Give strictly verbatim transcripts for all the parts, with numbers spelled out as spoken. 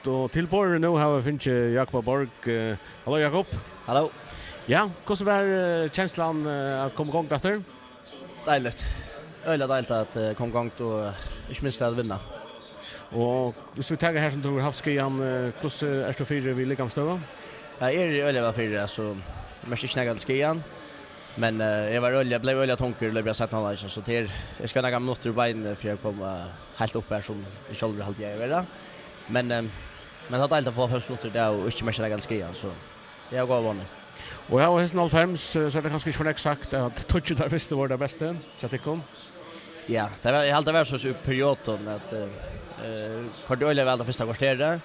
Og til borðið nú hava vit fingið Jakob á Borg. Eh, halló, Jakob. Halló. Ja, hvussu var, eh, kenslan, eh, at koma í gongd aftur? Deiligt. Øgiliga deiligt at, eh, koma í gongd og, eh, ikki minst at vinna. Og hvis vit taka her sum tú hevur havt skaðan, eh, hvussu ert tú fyri við likamsstøðu? Ja, eg eri øgiliga væl fyri, altso, eg merkti ikki nakað til skaðan, men, eh, eg var øgiliga, bleiv øgiliga tungur í løpinum av seinna hálvleikinum, so tað er, eg skal hava nakrar minuttir í beinini fyri at koma heilt upp har sum eg sjálvur haldi eg eigi at vera. Men, eh, men tað er deiligt at fáa hálvfems minuttir í dag og ikki merkja nakað til skaðan, so eg havi góðar vónir. Og ja, og hesin hálvfems, eh, so er tað kanska ikki ov nógv sagt at tíggju teir fyrstu vóru tey bestu hjá tykkum. Ja, tað var, eg haldi tað var so í periodum at, eh, eh, koyrdi øgiliga væl tað fyrsta korterið.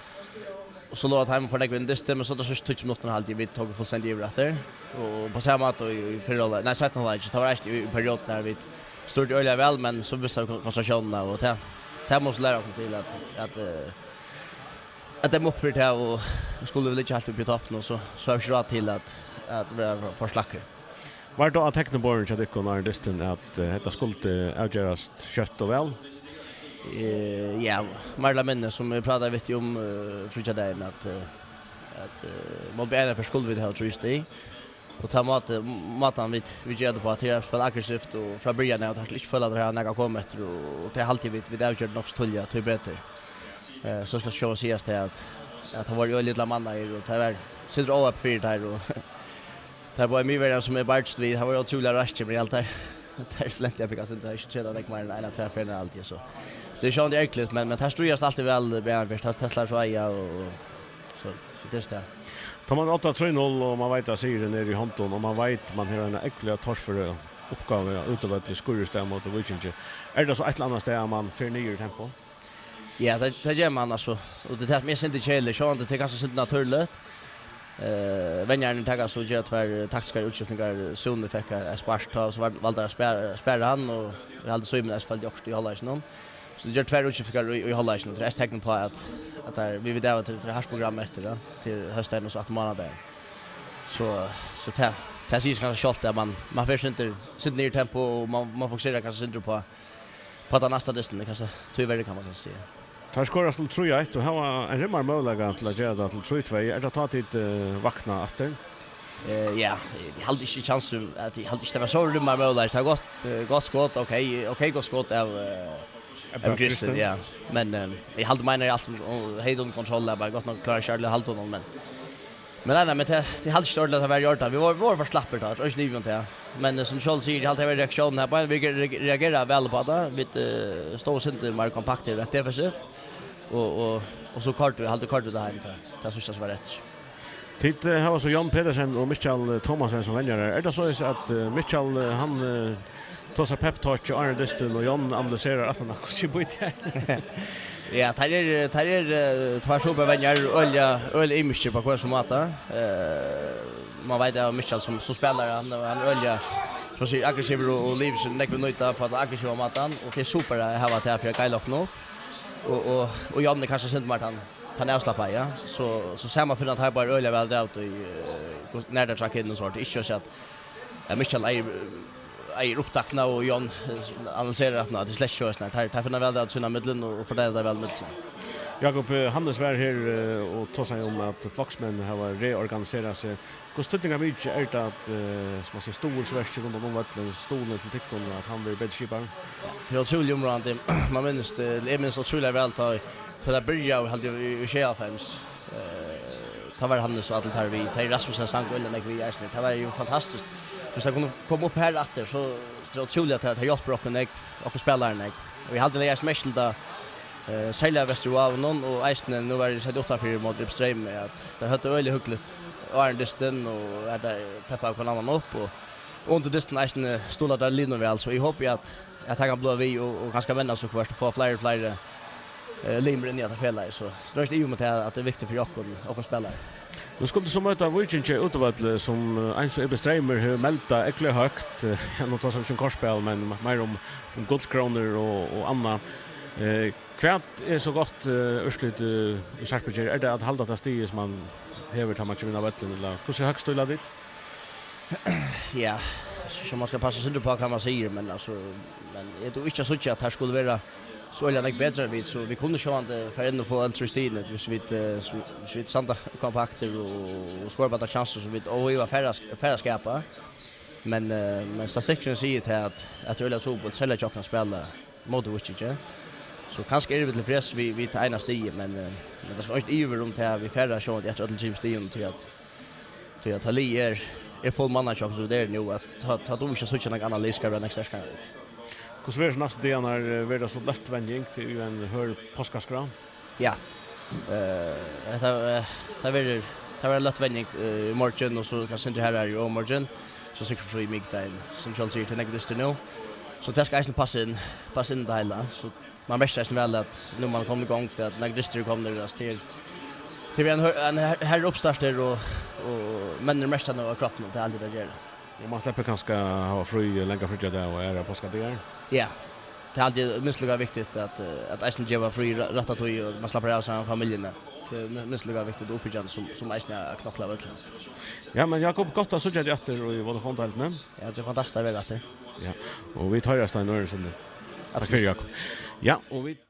Og so lógu teir teimum for nógv inn í dystin, men so tey síðstu tíggju minuttirnar haldi eg vit tóku fullstendig yvir aftur. Og á sama máta í, í fyrra hálvleik, nei, seinna hálvleik, tað var eisini í, í periodum har vit stýrdu øgiliga væl, men so mistu vit kon-, konsentratiónina, og tað, tað má so læra okkum til at, at, eh, at døma upp fyri tað, og skulu vit liggja heilt uppi í toppinum, so, so hava vit ikki ráð til at, at vera for, for slakkir. Var tað á tekniborðinum hjá tykkum áðrenn dystin, at, eh, hetta skuldi avgerast skjótt og væl? Eh, ja, meir ella minni, sum eg prátaði við teg um, eh, fríggjadagin, at, eh, at, eh, mot B N F skuldu vit hava trý stig. Og tá máti, mátan vit, vit gera tað uppá, at tey spæla aggressivt og frá byrjan av, at teir skulu ikki føla, at teir hava nakað at koma eftir, og, og tað haldi eg vit, vit avgjørdu nokk so tíðliga, tí betur. Eh, so skal sjálvandi sigast tað, at, at teir vóru øgiliga illa mannaðir, og tað var sindur óheppið fyri teir, og teir báðir miðverjarnir, sum eg barist við, teir vóru ótrúliga raskir, men eg haldi, teir, teir flentu, eg fekk, altso, teir hava ikki trænað nógv meir enn eina, tvær ferðir, haldi eg, so. So tað er sjálvandi ergiligt, men, men teir stríðast altíð væl, Brian Bjørk, teir, teir sláa so ei, og, og so, so tað er so tað. Tá man er átta trý null, og man veit, at sigurin er í hondum, og man veit, man hevur eina ógvuliga torføra uppgávu á útivølli, Skurðustad móti Víkingi, er tað so eitt ella annað stað, at man fer niður í tempo? Ja, tað, tað ger man, altso. Og tað er tað, sum er sindur keðiligt, sjálvandi, tað er kanska sindur natúrligt. Eh, venjarin tekur so, ger tvær taktiskar útskiftingar, Sune fekk eitt, eitt spark, tá, so var, valdi at spara, spara hann, og eg haldi, Símun eisini fekk okkurt í hálvleikinum. So tað ger tvær útskiftingar í, í hálvleikinum. Tað er eitt tekin uppá, at, at tað er, vit vita, at tað er hart program eftir, ja, til hósdagin og so aftur mánadagin. So, so tað, tað sigur seg kanska sjálvt, at man, man fer sindur, sindur niður í tempo, og man, man fokuserar kanska sindur uppá, uppá tann næsta dystin, kanska tíverri, kann man kanska siga. Teir skora til trý eitt og hava ein rimmar møguleika til at gera tað til trý tvey. Er tað tá, tit, eh, vakna aftur? Eh, ja, eg haldi ikki kjansin, at eg haldi ikki, tað var so rimmar møguleiki. Tað er gott, eh, gott skot, ok, ok, gott skot av, eh, Av Kristin, Kristin, ja. Men, eh, eg haldi, meini eg, alt sum, og hevði undir kontroll, eg bara gott nokk kláraði ikki at halda honum, men, men nei, nei, men tað, eg haldi ikki ordiliga, at tað var í ordan. Vit vóru, vóru for slappir tá, tað var ikki nivið um tað. Men, eh, sum Skjoldur sigur, eg haldi, tað var reaktiónin her. Bara vit re-, reageraðu væl uppá tað. Vit, eh, stóðu sindur meir kompaktir rent defensivt. Og, og, og so koyrdu vit, haldi, koyrdu vit tað heim, tað, tað síðsta sum var eftir. Tit, eh, hava so John Pedersen og Mikkjal, eh, Thomassen sum venjarar. Er tað soleiðis at, eh, Mikkjal, eh, hann, eh, tosar peptalk áðrenn dystin, og John analyserar aftaná, hvussu er býtt her? Ja, teir eru, teir eru, eh, tveir supervenjarar, øgiliga, øgiliga ymiskir á hvønn sín máta. Eh, man veit av Mikkjal sum, sum spælara, hann, hann er øgiliga, sum sigur, aggressivur og, og livir seg nógv í nýta á tann aggressiva mátan, og tað er super at hava tað fyri at guida okkum upp. Og, og, og John er kanska sindur meir tann, tann avslappaði, ja. So, so sær man, finn at teir báðir øgiliga væl út í, eh, hvussu, nær teir trakka inn og so, tað er ikki so at, at Mikkjal eigur, eigur upptaktina og John, eh, analyserar aftaná, tað er slett ikki so, teir, teir finna væl út sínámillum og, og fordeila tað væl millum sín. Jakob, eh, Hannes var her, eh, og tosaði um, at Floksmenn hava reorganiserað seg. Hvussu týdningarmikið er tað at, eh, sum man sigur, stuðulsverkið rundan um vøllin, stuðulin til tykkum, at hann verður betur skipaður? Ja, tað er ótrúliga umráðandi. Man minnist, eh, eg minnist ótrúliga væl, tá, tá tað byrjaði, haldi eg, í, í sjeyoghálvfems. Eh, tá var Hannes og allir teir við, teir Rasmus, hann sang øgiliga nógv við eisini. Tað var jú fantastiskt. Viss tað kundi koma upp her aftur, so tað er ótrúligt at tað, tað hjálpir okkum nógv, okkum spælarar nógv. Og eg haldi, tað er merkiligt, eh, serliga vestur á Vágunum, og eisini nú var eg sett uttanfyri móti Rip Streymi, at teir høvdu øgiliga hugnaligt áðrenn dystin, og at teir peppaðu hvønn annan upp, og, og undir dystin eisini stuðlaðu teir liðnum væl, so eg hopi, at, at tað kann blíva við, og, og kanska venda so hvørt, og fáa fleiri og fleiri, eh, limir inn í hetta felagið, so, so tað er ikki ivi um tað, at tað er viktigt fyri okkum, okkum spælarar. Nú skulu tit so møta Víkingi á útivølli, sum, eh, eins og Rip Streymi hevur meldað ógvuliga høgt, eh, ja, nú tosar vit ikki um kortspæl, men meira um, um gullkrónur og, og annað. Eh, Hvat er so gott, eh, úrslit, eh, í Sarpsborg? Er tað at halda tað stigið sum man hevur, tá man kemur inn á vøllin, ella hvussu høgt stíla tit? Ja, so man skal passa seg upp á, hvat man sigur, men, altso, men eg dugi ikki at síggja, at teir skulu vera So er tað nógv betri enn vit, so vit kunnu sjálvandi fara inn og fáa øll trý stigini, viss vit, eh, so, viss vit standa kompaktir og, og skora bara tær kjansir, sum vit og vit fara, fara at skapa. Men, eh, men statistikkurin sigur til at, at tað er øgiliga trupult, serliga hjá okkum at spæla móti Víkingi. So kanska eru vit tilfreds við, við tað eina stigið, men, eh, men tað skal ikki yvir um tað, vit fara sjálvandi eftir øllum trimum stigum, tí at, tí at tað liðið er, er fullmannað hjá okkum, sum tað er nú, at tá, tá duga vit ikki at síggja nakað annað lið skal vera nógv sterkari enn vit. Hvussu verður so næstu dagarnar, eh, verður tað so løtt venjing til ein hørð páskaskrá? Ja. Eh, hetta, eh, tað verður, tað verður løtt venjing, eh, í morgin, og so kanska sindur harðari í ovurmorgin. So sikkurt frí mikudagin, sum Kjell sigur, til nakrar dystir nú. So tað skal eisini passa inn, passa inn í tað heila. So man merkir eisini væl, at nú man er komin í gongd, at nakrar dystir eru komnir, altso, til, til ein hør-, ein her-, herra uppstartur, og, og menn eru merktir nú av kroppinum, tað er altíð tað gera. Og man sleppur kanska hava frí langa fríggjadag og aðrar páskadagar? Ja. Tað er altíð minst líka viktigt at, eh, at eisini geva frí ra-, rætta tíð, og man slappar av saman við familjuni. Tað er mi-, minst líka viktigt og uppbyggjandi sum, sum eisini at knokla á vøllinum. Ja, men Jákup, gott at síggja teg aftur í Vodafone-deildini. Ja, tað er fantastiskt at vera aftur. Ja, og vit hoyrast í øðrum sinni. Takk fyri, Jákup. Ja, og vit